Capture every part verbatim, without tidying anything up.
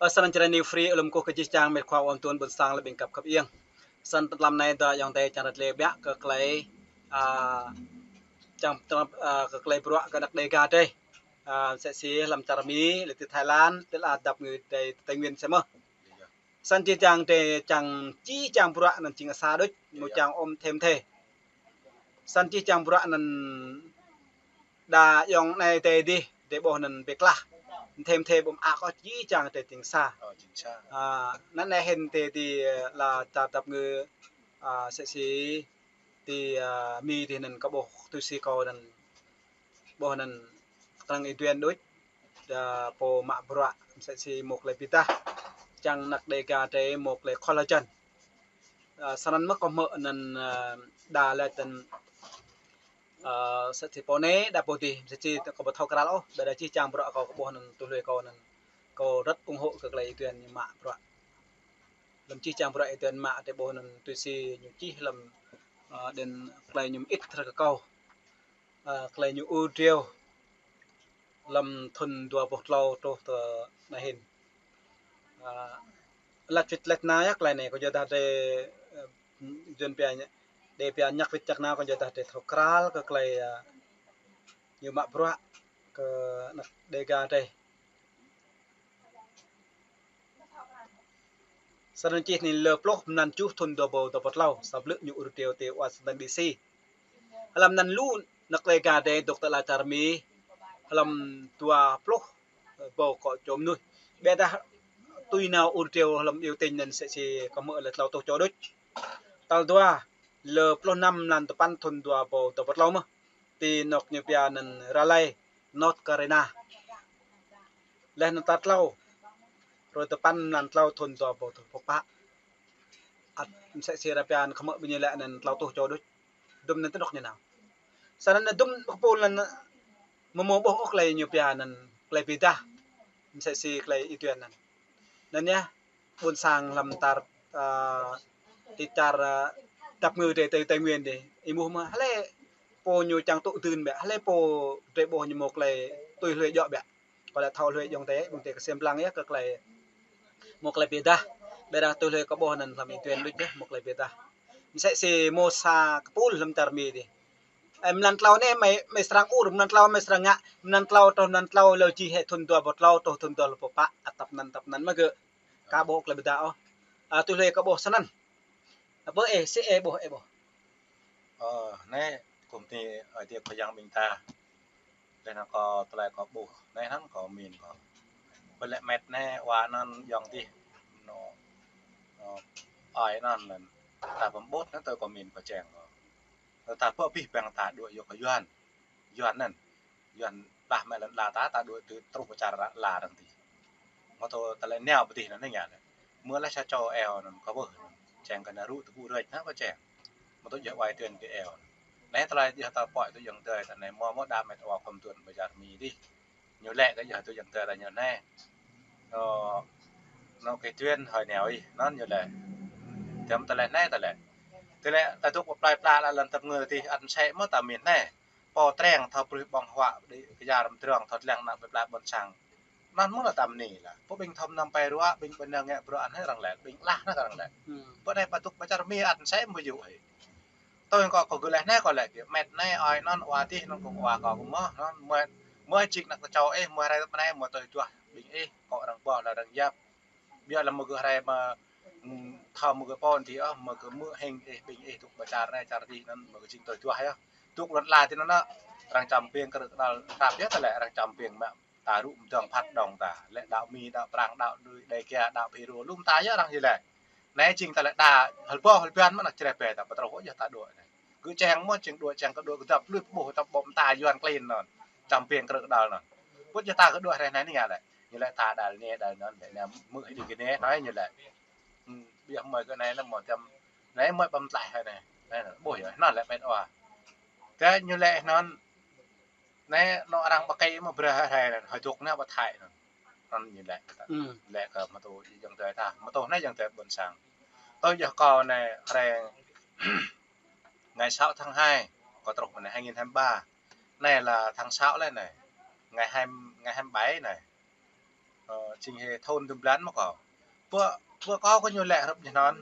Snăn črăn New Free, alum kơ jih jang mĕt khua ƀuôn tuôn ƀuôn sang lĕ ƀing găp khăp iêng. Snăn tlam anai dua ayŏng adơi čang rơtlê biă kơ klei, a, čang, a, kơ klei bruă kơ anăk Đêga drei. A, msĕ si hlăm čar Mi, lĕ ti Thái Lan, ti la dăp ngư drei Tây Nguyên msĕ mơh. Snăn jih jang drei čang, jih jang bruă anăn jing asar đôč, mâo čang ôm thê mthê. Snăn jih jang bruă anăn đa ayŏng anei drei dih, drei ƀuh anăn bi klah. Thê mthê ƀu mơak ôh, jih jang drei jing sa. Ơ, jing sa. A, anăn anei hĭn drei dih, ơ, la čar dăp ngư, a, msĕ si ti, a, Mi dih anăn kâo ƀuh tui si kâo anăn ƀuh anăn kơnơ̆ng Y Duen đôč, a, pô mă bruă msĕ si mâo klei bi êdah. Čang anăk Đêga drei mâo klei khŏl hơjăn. A, snăn mơh kâo hmư̆ anăn, a, đa lač anăn, a, msĕ si pô anei, đa pô dih, msĕ si kâo ƀu thâo kral ôh, ƀiădah jih jang bruă kâo kơ ƀuh anăn tui hluê kâo anăn. Kâo rất ủng hộ kơ klei Y Duen ñu mă bruă. Hlăm jih jang bruă Y Duen mă drei ƀuh anăn tui si ñu čih hlăm, a, đĭn klei ñu mơĭt hră kơ kâo. A, klei ñu ur driâo hlăm thŭn dua pluh tlâo truh tơ anei hĭn. A, lač wĭt lač nao yơh klei anei, kâo yua dah drei, ơ, Yuăn pia, drei pia ñăk wĭt ñăk nao, kâo yua dah drei thâo kral kơ klei, a, ñu mă bruă kơ anăk Đêga drei. Snăn čih anei lơ pluh mlan kjuh thŭn dua êbâo dua pluh tlâo, sa blư̆ ñu ur driâo ti Washington D C. Hlăm anăn lu anăk Đêga drei dôk ti la čar Mi, hlăm dua pluh êbâo kơ čô mnuih. Ƀiădah tui nao ur driâo hlăm biểu tình anăn msĕ si kâo hmư̆ lĕ tlâo êtuh čô đôč. Tal dua, lơ pluh năm mlan dua păn thŭn dua êbâo dua pluh tlâo mơh, ti anôk ñu pia anăn Raleigh, North Carolina. Leh anăn tal tlâo, hruê dua păn mlan tlâo thŭn dua êbâo dua pluh pă. Ăt msĕ si arăng pia kơ hmư̆ ƀing ñu lač anăn tlâo êtuh čô đôč. Dŭm anăn ti anôk ñu nao. Snăn anăn dŭm kơ pô anăn amâo mâo ƀuh ôh klei ñu pia anăn klei bi êdah. Msĕ si klei Y Duen anăn. Anăn yơh, ƀuôn sang hlăm tar, a, ti čar, a, dăp ngư drei ti Tây Nguyên dih. Ih ƀuh mơ̆, hlei pô ñu čang tŭ dưn biă, hlei pô drei ƀuh ñu mâo klei tui hluê djŏ biă. Kâo lĕ thâo hluê ayŏng adei, ƀing adei ksiêm lăng yơh kơ klei mâo klei bi êdah. Ƀiădah tui hluê kâo ƀuh anăn hlăm Y Duen đôč yơh mâo klei bi êdah. Msĕ si mâo sa kpul hlăm čar Mi dih. Ơ, mlan tlâo anei mơi, mơi srăng ur, mlan tlâo mơi srăng ngă, mlan tlâo truh mlan tlâo lơ jih hĕ thŭn dua êbâo tlâo truh thŭn dua êbâo pă, ăt tăp anăn tăp anăn mơh gơ̆. Kâo ƀuh klei bi êdah ôh. A, tui hluê kâo ƀuh snăn. Ƀơ ih, si ih ƀuh, ih ƀuh. Ơ, anei, kơ mơ̆ng ti, ơ, ti kơ yang ƀing ta. Leh anăn kâo tơlơi kâo ƀuh, anei anăn kâo mĭn kâo. Ƀơ lĕ met anei, wa anăn ayŏng dih. Nô, nô, ơi anăn lĕ. Ta pơƀut anăn tơ kâo mĭn kâo čang kâo. Tơ ta pơ pih păng ta đuaĭ yua kơ Yuăn. Yuăn anăn. Yuăn plah mă lăn ala ta, ta đuaĭ tơ truh pơ čar ala arăng dih. Mơ̆ tơ ta lĕ nao pơ dih anăn ngă anăn. Mơ̆ lĕ sa čô eo anăn kơ ƀuh. Čang kơ anăn rŭ tơpŭ rơč anăn kơ čang. Mơ̆ tơ jăk wai tuen kơ eo. Anei tơlơi yơh ta pơhiăp tơ ayŏng adei ta anei mơ̆ mơ̆ đa met wa kơ mơ̆ng tuan pơ čar Mi dih. Ñu laĭ kơ yơh tơ ayŏng adei ta ñu anei. Ơ, nô kơ tuen hơi nao ih, anăn ñu laĭ. Tơm tơlơi anei tơlơi. Tơlơi ta dôk pơplai pla la lăn tăp ngư dih ăt msĕ mơ̆ ta mĭn anei. Pô treng thâo brưh ƀơ̆ng huă đĭ kơ ya răm drong thâo lăng anăn pơplai ƀôn sang. Anăn mơ̆ lĕ ta mĭn anei lah. Pô ƀing thâo mnăm pai ruă, ƀing ƀôn ngă bruă anei arăng laĭ, ƀing lah anăn arăng laĭ. Hmm. Pô anei pơtŭk pơ čar Mi ăt msĕ mơ̆ yŭ hĭ. Tui kâo kơ gơ̆ leh anei kâo laĭ kơ met anei ơi anăn wa dih anăn kơ wa kâo kơ mơ̆ anăn mơ̆, mơ̆ jing anăk tơčô ih, mơ̆ rai tăp anei, mơ̆ tui duah ƀing ih, kâo arăng ƀuh leh arăng yap. Biă lăm mơ̆ gơ̆ rai mơ̆, ưm, thâo mơ̆ gơ̆ pô dih ôh, mơ̆ gơ̆ hmư̆ hing ih, ƀing ih dôk pơ čar anei čar dih anăn mơ̆ gơ̆ jing tui duah yơh. Dôk lăn ala dih anăn, arăng čăm piêng krư̆ kơdăl tap yơh tơlơi arăng čăm piêng mă ta rŭ mdơ̆ng phat đŏng ta. Lĕ đăo Mi, đăo Prăng, đăo Đuĕ, Đêga, đăo Phi Rô, lŭm ta yơh arăng yơh lĕ. Anei jing ta lĕ đa hlâo ƀuh hlâo ƀiăn mơ̆ anăn čreh bĕ ta pơtrôh yơh ta đuaĭ anei. Gơ̆ čang mơ̆ jing đuaĭ čang kơ đuaĭ kơ dăp lui pơƀuh tăp ƀô̆ mta Yuăn klin anăn. Čăm piêng krư̆ kơdăl anăn. Pŭt yơh ta kơ đuaĭ hreh anei ngă lĕ. Ñu laĭ ta đăl anei đăl anăn, lĕ anei mơ̆ hĭ đĭ kơ anei, anei ñu laĭ. Ưm, biă mơi kơ anei lăm mơ̆ tăm, anei mơi păm tlaih hơi anei. Anei anăn, ƀuh yơh, anăn lĕ met wa. Tơ ñu laĭ anăn, anei nô arăng ƀă kơ mơ̆ brơi hơi anăn, hơi dôk anei ƀă thai anăn. Anăn ñu laĭ kơ ta. Ưm. Laĭ kơ mơ̆ tơ ayŏng adei ta, mơ̆ tơ anei ayŏng adei ƀuôn sang. Tơ yơh kâo anei hrơi ngày sáu tháng hai, kâo truh mơ̆ng anei hai nghìn hai mươi ba. Anei là tháng sáu lĕ anei. Ngày hai, ngày hai mươi bảy anei. Ơ, jing hĭ thun dŭm blan mơ̆ kâo. Pơ, pơ kâo kơ ñu lĕ hrup ñu anŭn.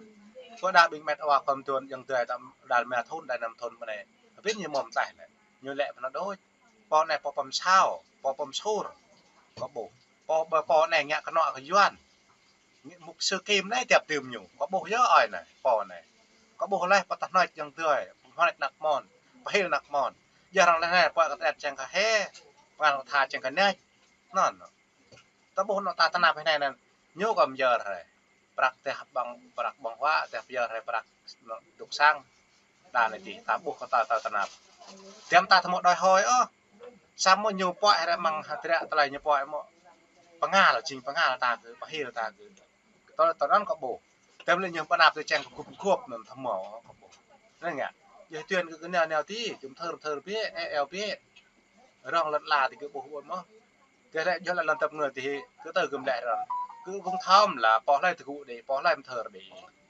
Pơ đa ƀing met wa kơ mơ̆n tuan yang dai tam đal mia thun, đa năm thun mơ̆n anai. Abin ñu mơ̆m tlaih lĕ. Ñu lĕ pơ anŭn đôč. Pô anai pô pơm sao, pô pơm sur. Kâo ƀuh. Pô, pô, pô anai ngă kơnŏ kơ Yuan. Ngă mŭk sư kim anai tiap tơm ñu. Kâo ƀuh yơh ơi anai, pô anai. Kâo ƀuh laih pơtah hnoč yang dai, pơhnoč anăk mơ̆n, pơhil anăk mơ̆n. Yơh arăng laih anai, pô kơ tơlĕt čang kơ hê, pô kơ tha čang kơ nač. Anŭn. Ta ƀuh anŏ ta tơnap hĭ anai anŭn. Ñu kơ mơyơr hĭ. Prăk teh ƀơ̆ng, prăk ƀơ̆ng huă, teh mơyơr hĭ prăk anŏ dŏ sang. Đa anai ti, ta ƀuh kơ ta, ta tơnap. Tiăm ta tơmŏ đòi hỏi ôh. Samơ̆ ñu pơhiăp hĭ mơ̆ng hơdră tơlơi ñu pơhiăp mơ̆. Pơngal, jing pơngal ta kơ, pơhil ta kơ. Tơl, tơl anŭn kâo ƀuh. Tơl lĕ ñu pơnap tơ čang kơ gŭp gŭp anŭn tơmŏ kâo ƀuh. Anai ngă. Yơh tuan kơ kơ nao nao ti, jum thơr thơr biă, eo eo biă. Rŏng lŏn ala ti kơ ƀuh ƀuh mơ̆n. Tơl lĕ yơh lĕ lŏn tơp ngơ ti hĭ, kơ tơ kơ mlĕ rŏng. Kơ ƀơ̆ng thâo mơ̆n lĕ, pô hlơi tơgŭ đĭ, pô hlơi mơthơr đĭ.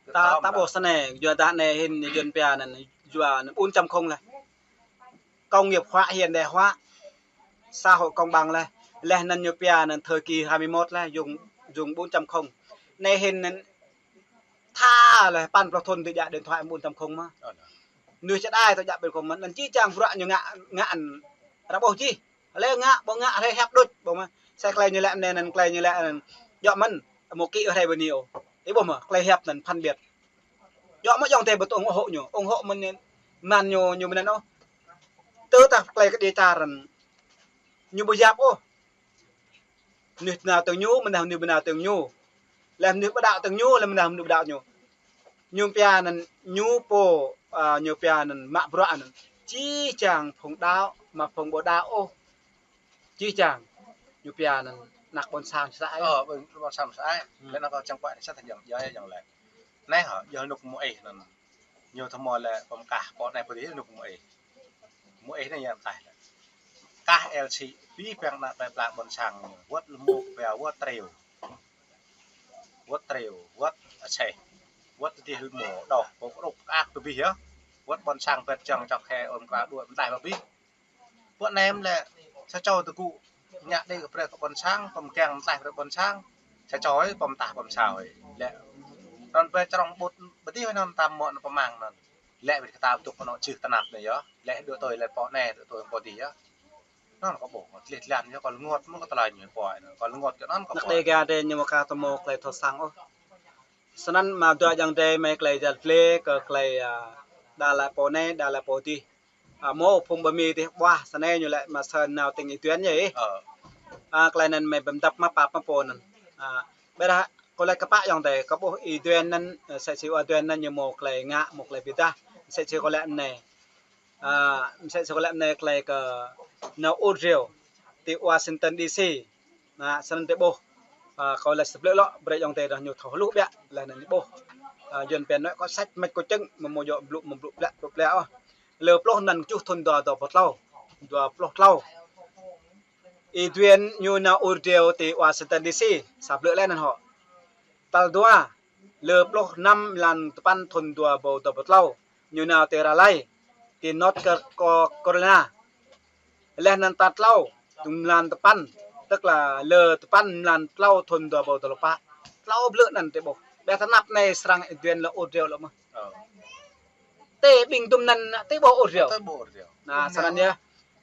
Kơ ta, thâo ta mơ̆n ƀuh lĕ. Snei, yua dah anai hĭn, Yuan pia anŭn, yua anŭn bốn chấm không lĕ. Công nghiệp hóa, hiện đại hóa, xã hội công bằng lĕ. Lĕ anŭn ñu pia anŭn thời kỳ hai mươi mốt lĕ, dùng, dùng bốn chấm không. Anai hĭn anŭn tha lĕ păn pluh thŭn tơ djă điện thoại bốn chấm không mơ̆n. Ơ, anŭn. Mơnuih čơđai tơ djă bốn chấm không mơ̆n. Anŭn či čang bruă ñu ngă, ngă anŭn. Ră ƀuh či. Lĕ ngă, ƀu ngă, lĕ hiăp đôč, ƀu mơ̆n. Sa tơlơi ñu lĕ anai, anŭn tơlơi ñu lĕ anŭn. Djơ̆ mơ̆n, mơ̆ kĭ hrơi bơni ôh. Ih ƀuh mơ̆, tơlơi hiăp anŭn phân biệt. Djơ̆ mơ̆ ayŏng adơi ƀu tŭ ủng hộ ñu, ủng hộ mơ̆n anŭn, mơ̆n ñu, ñu mơ̆n anŭn ôh. Tơ tah tơlơi kơ đĭ čar anŭn. Ñu ƀu yap ôh. Mơnuih nao tơ̆ng ñu, mơnuih, mơnuih ƀu nao tơ̆ng ñu. Lĕ mơnuih ƀu đaŏ tơ̆ng ñu, lĕ mơnuih, mơnuih ƀu đaŏ ñu. Ñu pia anŭn ñu pô, a, ñu pia anŭn mă bruă anŭn. Či čang phung đaŏ, mă phung ƀu đaŏ ôh. Či čang. Ñu pia anŭn anăk ƀôn sang sa ai. Ơ, ƀôn, ƀôn sang sa ai. Hmm. Lĕ anŭn kâo čang pơhiăp anai sa tơjăng, jai jăng lĕ. Anai hă, yơh anŭn mơ̆ ih anŭn. Ñu tơmŏ lĕ pơm kah, pô anai pơdih anŭn mơ̆ ih. Mơ̆ ih anai yơh tlaih lĕ. Kah el si, pĭ păng anăk plơi pla ƀôn sang ñu. Wơ̆t lơmŭk pia, wơ̆t triu. Wơ̆t triu, wơ̆t aseh. Wơ̆t tơdih lơmŭk, đôh, pơm rŭk ak pơbih yơh. Wơ̆t ƀôn sang pĕt čang čŏk hê ôm kra đuaĭ mơtlaih pơbih. Pơ anai mơ̆n lĕ, sa čô tơgŭ ngă đĭ kơ brơi kơ ƀôn sang, pơm kiăng mơtlaih brơi ƀôn sang. Sa čô ơi, pơm tah pơm sao ơi. Lĕ, anŭn brơi črŏng ƀut, ƀu dih anŭn tam mŏ anŭn pơmăng anŭn. Lĕ ƀĭt kơ ta tŭk kơ anŏ čih tơnap anai yơh. Lĕ đuaĭ tui lĕ pô anai, đuaĭ tui pô dih yơh. Anŭn kâo ƀuh, tơlih tơlan yơh, kâo lơngot mơ̆n kơ tơlơi ñu pô anŭn. Kâo lơngot kơ anŭn kâo ƀuh. Anăk Đêga adih ñu mă kah tơmŏ tơlơi thâo săng ôh. Snăn mă dua ayŏng adơi mơi tơlơi yăl dliê kơ tơlơi, a, đa lĕ pô anai, đa lĕ pô dih. A, mơ̆ phung ƀơ mi dih ƀuah, snei ñu lĕ mă sơ̆ nao tĭng Y Duên yơh ih. Ơ. A, tơlơi anŭn mơi pơm dăp mă pap mă pô anŭn. A, ƀiădah kâo lĕ kơpă ayŏng adơi, kâo ƀuh Y Duên anŭn, ơ, msĕ si Y Duên anŭn ñu mơ̆ tơlơi ngă, mơ̆ tơlơi ƀiădah, msĕ si kâo lĕ anai. A, msĕ si kâo lĕ anai tơlơi kơ nao ur rêu ti Washington D C. Anŭn, snăn tơ ƀuh. A, kâo lĕ sa blư̆ lŏ, brơi ayŏng adơi rah ñu thâo hluh biă, lĕ anŭn ƀuh. A, Yuan pia anŭn kơ sĕt mĕt kơ čơ̆ng, mơ̆ mơ̆ djơ̆ blŭ, mơ̆ blŭ plĕ, blŭ plĕ ôh. Lơ pluh anŭn kơčŭh thŭn dua, dua rơbâo tlâo. Dua pluh tlâo. Y Duên ñu nao ur rêu ti Washington D C, sa blư̆ lĕ anŭn hŏ. Tal dua, lơ pluh năm mlan tơpăn thŭn dua rơbâo dua pluh tlâo, ñu nao ti Raleigh, ti North Car-, Carolina. Leh anŭn tal tlâo, mlan tơpăn, tức là lơ tơpăn mlan tlâo thŭn dua rơbâo dua pluh pă. Tlâo blư̆ anŭn tơ ƀuh. Ƀiă tơnap anai srăng Y Duên lŏ ur rêu lŏ mơ̆. Ơ. Tơ ƀing dŭm anŭn tơ ƀuh ur rêu. Tơ ƀuh ur rêu. Anŭn, snăn yơh.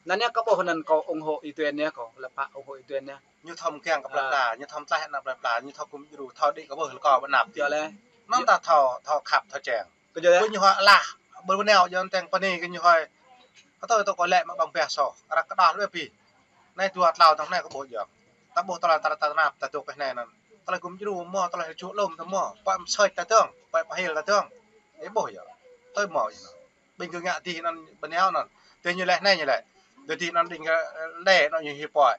Anŭn yơh kâo ƀuh anŭn kâo ủng hộ Y Duên yơh, kâo lĕ pă ủng hộ Y Duên yơh. Ñu thâo mơkeng kơ plơi pla, ñu thâo mơtlaih anăk plơi pla, ñu thâo gum djru, thâo đĭ kơ ƀuh lĕ kâo ƀu anăp. Yơh lĕ. Anŭn ta thâo, thâo khăp, thâo čeng. Kơ yơh lĕ. Ƀu ñu hŏ alah, ƀu nao yơh tơ̆ng pơ anai kơ ñu hŏ. Kơ tui tơ kâo lĕ mă ƀơ̆ng pĕh soh, arăng kơđah lĕ pĭ. Anai dua tlâo tơ̆ng anai kâo ƀuh yơh. Ta ƀuh tơlơi ta, ta, ta năp, ta dŏ kơ anai anŭn. Tơlơi gum djru mơ̆, tơlơi čuh lŏm ta mơ̆, pơm sơč ta dơ̆ng, pơm pơhil ta dơ̆ng. Ih ƀuh yơh. Tui mơ̆ yơh anŭn. Ƀing gơ̆ ngă dih anŭn ƀu nao anŭn. Dih ñu lĕ anai ñu lĕ. Dih anŭn đing kơ lĕ anŭn ñu hĭ pơ̆i.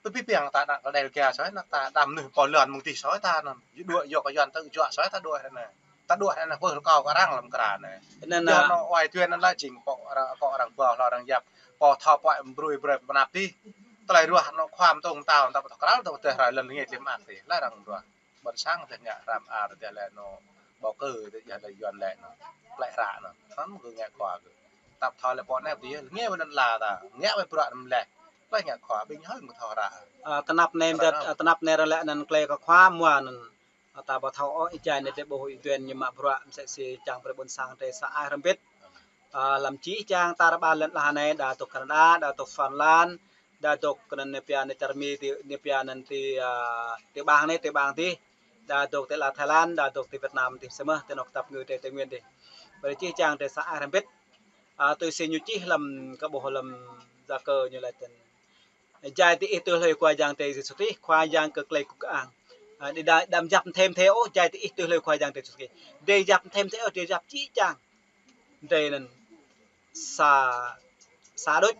Pơbĭ piăng ta anăk kơ Đêga soh, anăk ta đăm mơnuih pô lŏn mơ̆ng dih soh ta anŭn. Yua đuaĭ yua kơ Yuan tơ juă soh ta đuaĭ anai. Ta đuaĭ anai pơh lŏ kâo kơ arăng lăm kra anai. Anŭn yua anŭn. Anŏ Y Duên anŭn lĕ jing pô arăng, pô arăng ƀuh hlâo arăng yap. Pô thâo pơ̆i mbrui brui pơnăp dih. Tơlơi ruah anŏ khua mơtông mơtao ta pơtŏk kral ta pơtơh rai lŏn ngĕt lĕ mơak dih. Lĕ arăng ruah. Ƀôn sang tơ ngă hrăm ar tơ lĕ anŏ bầu cử tơ yơh tơ Yuan lĕ anŭn. Plĕ hră anŭn. Anŭn kơ ngă khua kơ. Tăp thâo lĕ pô anai dih, ngă ƀơi lŏn ala ta. Ngă ƀơi bruă anŭn lĕ. Tơpă ngă khua ƀing hơi mơ̆ thâo ră. Ơ, tơnap nem dat, ơ, tơnap nem ră lĕ anăn klei kơ khua mua anăn. Ơ, ta ƀu thâo ôh, ih jai anai tơ ƀuh ih duen ñu mă bruă msĕ si čang brơi ƀôn sang drei sa ai hrăm bĭt. Ơ, lăm čih čang tar ƀar lŏn tơnah anai, đa dŏ Canada, đa dŏ Phần Lan, đa dŏ kơ anăn ñu pia anăn čar Mi ti, ñu pia anăn ti, ơ, ti ƀang anai, ti ƀang adih, đa dŏ ti la Thái Lan, đa dŏ ti Việt Nam adih, samơ̆ ti anŏ tap ngui drei Tây Nguyên adih. Brơi čih čang drei sa ai hrăm bĭt. Ơ, tui si ñu čih lăm kơ ƀuh lăm Gia Cơ ñu laĭ tơ̆n. Jai ti ih tui hlơi Khua Yang drei Yêsu Krist, Khua Yang kơ klei kuk ang. Ơ, đĭ đa, đăm yap mthê mthê ôh, jai ti ih tui hlơi Khua Yang drei Yêsu Krist. Drei yap mthê mthê ôh, drei yap čih čang. Drei anăn sa, sa đôč.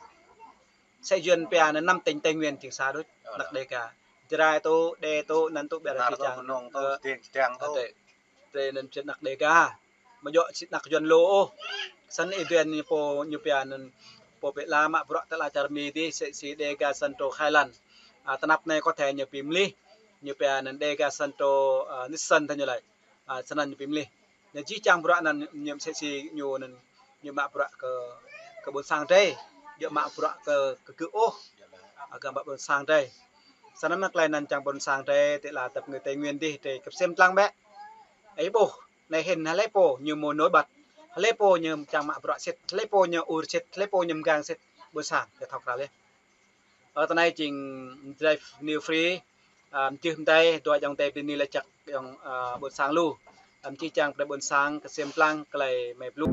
Sĕ Yuăn pia anăn năm tỉnh Tây Nguyên jing sa đôč. Anăk Đêga. Jrai tŭ, Đê tŭ, anăn tŭ ƀiă čang. Ơ, drei, drei anăn jing anăk Đêga. Mơ̆ djŏ si anăk Yuăn lŏ ôh. Snăn ih duen ñu pô ñu pia anăn pô pĕ la mă bruă ti la čar Mi adih, sĕ si Đêga Central Highland. Ơ, tơnap anai có thể ñu pi mlih, ñu pia anăn Đêga Central, ơ, Nixon tơ ñu laĭ. Ơ, snăn ñu pi mlih. Ñu čih čang bruă anăn ñu msĕ si ñu anăn ñu mă bruă kơ, kơ ƀôn sang drei. Djŏ mă bruă kơ, kơ gơ̆ ôh. Ơ, kơ ƀă ƀôn sang drei. Snăn mơ̆ klei anăn čang ƀôn sang drei, ti la tap ngui Tây Nguyên adih, drei kơp sem tlang ƀĕ. Ih ƀuh, anai hĭn hlei pô ñu mơ̆ nổi bật. Hlei pô ñu čang mă bruă sĭt, hlei pô ñu ur sĭt, hlei pô ñu mgang sĭt. Ƀôn sang, drei thâo krao leh. Ơ, tơ anai jing Drive New Free, ơ, mjưh mdei, dua ayŏng adei bơni laĭ jăk ayŏng, ơ, ƀôn sang lu. Ơ, čih čang brơi ƀôn sang kơsem tlang klei mơi blŭ.